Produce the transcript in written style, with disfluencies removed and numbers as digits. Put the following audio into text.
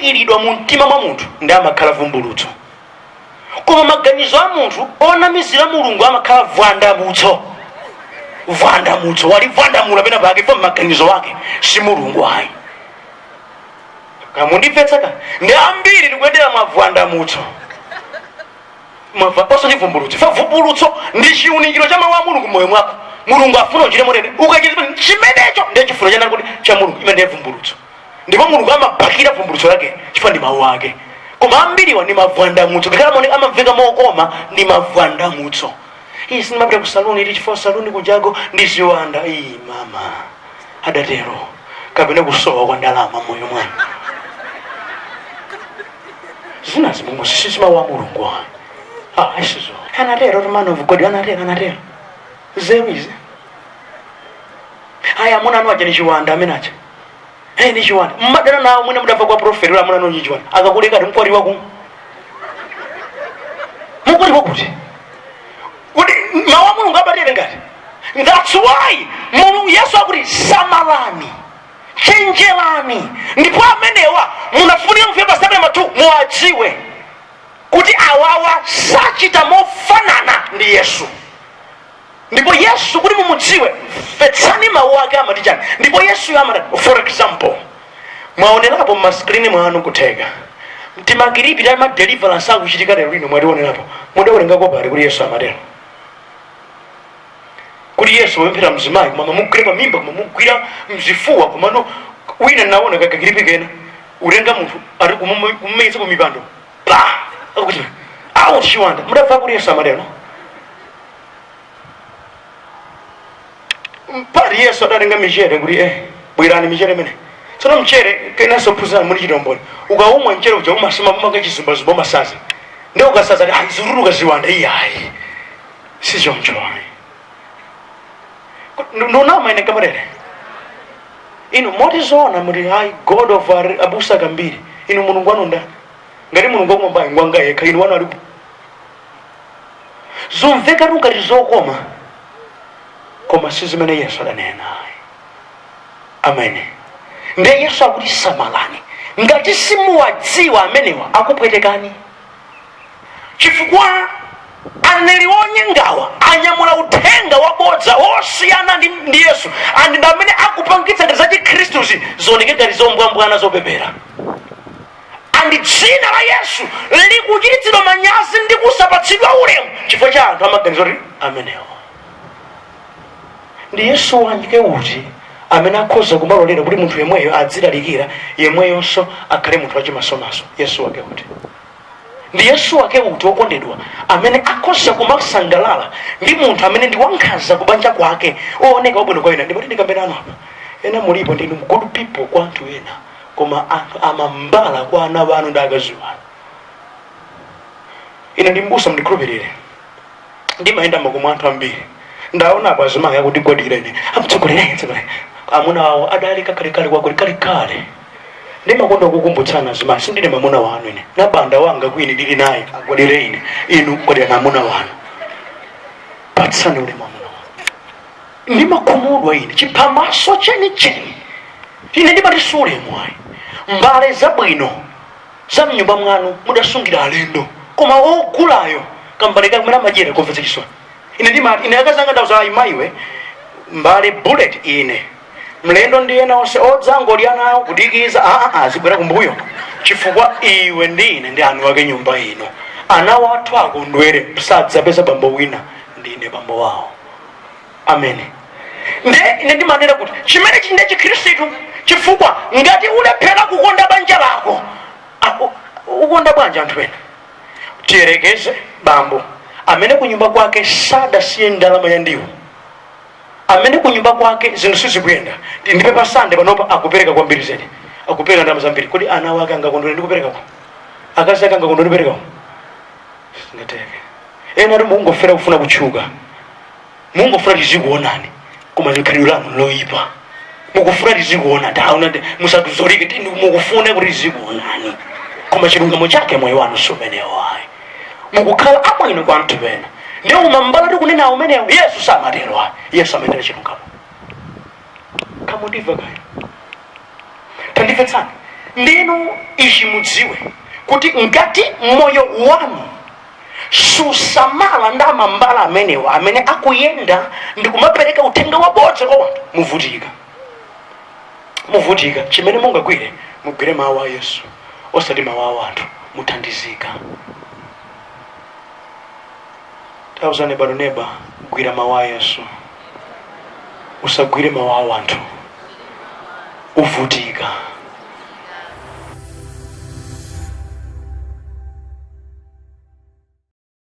Akawunikiridwa mu mtima mwa munthu ndi amakhala vumbulutso, koma maganizo a munthu onamizira Mulungu amakhala vwandamutso. Vwandamutso wali vwandamula pena pake pa maganizo ake, si Mulungu ayi. Kamundimvetsa ka? Ndi ambiri tikuyendera mavwandamutso, osati vumbulutso. Fa vumbulutso ndi chiunikiro cha mawu a Mulungu mmoyo mwako. Mulungu afuna uchite motere, ukachita chimenecho ndiye chifuniro cha ndani? Kuti cha Mulungu. Imene ndiye vumbulutso, ndipo Mulungu amabakira vumbulutso lake chifukwa ndi mawu ake. Koma ambiriwa ndi mavwandamutso, ngakhale amaoneka amamveka mokoma, ndi mavwandamutso. Iyi sindimapita ku saluni ili chifukwa saluni kujago ndi ziwanda. Iyi mama adatero, kapena kusowa kwa ndalama moyo mwanu. Zinazi Mulungu sisi mawu a Mulungu ayi. Ah, isizo anatero the man of God anatero, anatero zeru izi. Aya, amuna anu aja ni chiwanda, amene aja, hey, ni chiwanda. Mmadana nawo, mwina mudamva kwa prophet ula, amuna anu ni chiwanda. Akakuleka mkwatiwa ku mukwatiwa kuti mawu a Mulungu abatere ngati. That's why Mulungu Yesu akuti samalani, chenjerani. Ndipo amenewa munafunika mufike pa step number 2, muwadziwe kuti awawa sachita mofanana ndi Yesu. Ndipo Yesu kuti mumudziwe, mvetsani mawu ake amati chani, ndipo Yesu amati. For example, mwaonerapo mmaskrini mwanu kutheka timakilipi ta ma deliverance akuchitika lero lino, mwationerapo. Mudawerengako pali kuti Yesu amatero, kuti Yesu wapemphera mzimayi koma mamugwira pamimba, koma mugwira mzifuwa? Komano wina naona kakakilipi kena, utenga munthu ari kumumenyetsa ku mipando pa akuti out chiwanda. Mudamva kuti Yesu amatero mpati? Yesu adatenga michere kuti bwerani michere imene. Tsono mchere kenanso phunzirani muli chitomboni, ukaumwa mchere uja umasoma umanga chizumbazumba, umasaza. Ndi ukasaza ti ayi, zuruluka ziwanda. Iyayi, si choncho ayi. Ndunama ine kamarere inu moti zoona muti ayi God of abusa kambiri. Inu Mulungu wanu ndani? Ngati Mulungu wakumwambayi ngwanga yekha, inu wanu alipo. Zomvekatu ngati zokoma, koma si zimene Yesu adanena. Amene ndiye Yesu akuti samalani, ngati simuwadziwa amenewa akupwetekani, chifukwa aneneri onyengawa anyamula uthenga wabodza wosiyana ndi Yesu, and ndi amene akupangitsa ngati za Chikhristuzi zioneke ngati zombwambwana, zopepera, and dzina la Yesu likuchititsidwa manyazi ndi kusapatsidwa ulemu chifukwa cha anthu amaganizo kuti amenewo ndi Yesu. Wanjike uti amene akhoza kumalolera kuti munthu yemweyo adzilalikira, yemweyonso akhale munthu wachimasomaso? Yesu wake uti? Ndi Yesu wake uti, wokondedwa, amene akhoza kumasangalala ndi munthu amene ndi wankhanza kubanja kwake, ooneka wabwino kwa ena? Ndipo ndikambirano apa, ena mulipo ndinu good people kwa anthu ena, koma anthu amambala kwa ana wanu ndi akazi wanu. Ine ndi mbusa, mundikhulupirire, ndimayenda makomo anthu ambiri. Ndaona apo azimayi akundigwadira ine, amtsogolere, mtsogolere. Amuna awo adali kakalekale kwakuti kalekale. Ndimakonda kukumbutsana azimayi, sindine mamuna wanu ine. Nabanda wanga kwini ndili naye, agwadire ine. Inu gwadira na amuna wanu, patsani ulemu amuna wanu. Ndimakhumudwa ine, chiphamaso chenicheni. Ine ndimati si ulemu ayi. Mbale zabwino za mnyumba mwanu mudasungira alendo, koma ogulayo kambale kamene amadyera komvetsa chisoni. Ine ndimati, ine akazanga ndauza, ayi mayiwe, mbale bullet ine mlendo ndi ena onse odzangolya nawo kudikiza aa azibwera kumbuyo, chifukwa iwe ndi ine ndi anu ake nyumba ino. Ana wathu akondwere, sadzapeza bambo wina, ndine bambo wawo. Amene nde ine ndimanena kuti chimene chinde Chikhristu, chifukwa ngati ulephera kukonda banja lako, ukonda bwanji anthu ena? Tiyerekeze bambo amene kunyumba kwake sadasiye ndalama ya ndiwo, amene kunyumba kwake zinthu sizikuyenda, ndipe pa Sande panopa akupereka kwambiri zedi, akupereka ndalama zambiri. Kodi ana wake angakondwere ndi kuperekako? Akazi ake angakondwere ndi kuperekako? Singateke. Ena ati mungofera kufuna kutchuka, mungofuna tizikuonani, koma likhalidwe lanu loyipa. Mukufuna tizikuona taona, musatuzolike, mukufuna kuti tizikuonani, koma chilungamo chake moyo wanu sumenewo ayi. Mukukhala abwino kwa anthu ena, ndiye umambala tikunena umenewo. Yesu samatero ayi. Yesu amayendera chilungamo. Kamundimva kaya? Tandimvetsani. Ndinu ichi mudziwe kuti ngati moyo wanu susamala ndi amambala amenewa amene akuyenda ndi kumapereka uthenga wabodza kwa wanthu, muvutika, muvutika. Chimene mungagwire, mugwire mawu a Yesu, osati mawu a anthu, muthandizika. Tauzani bado neba, gwira mawu a Yesu, usagwire mawu a anthu, uvutika.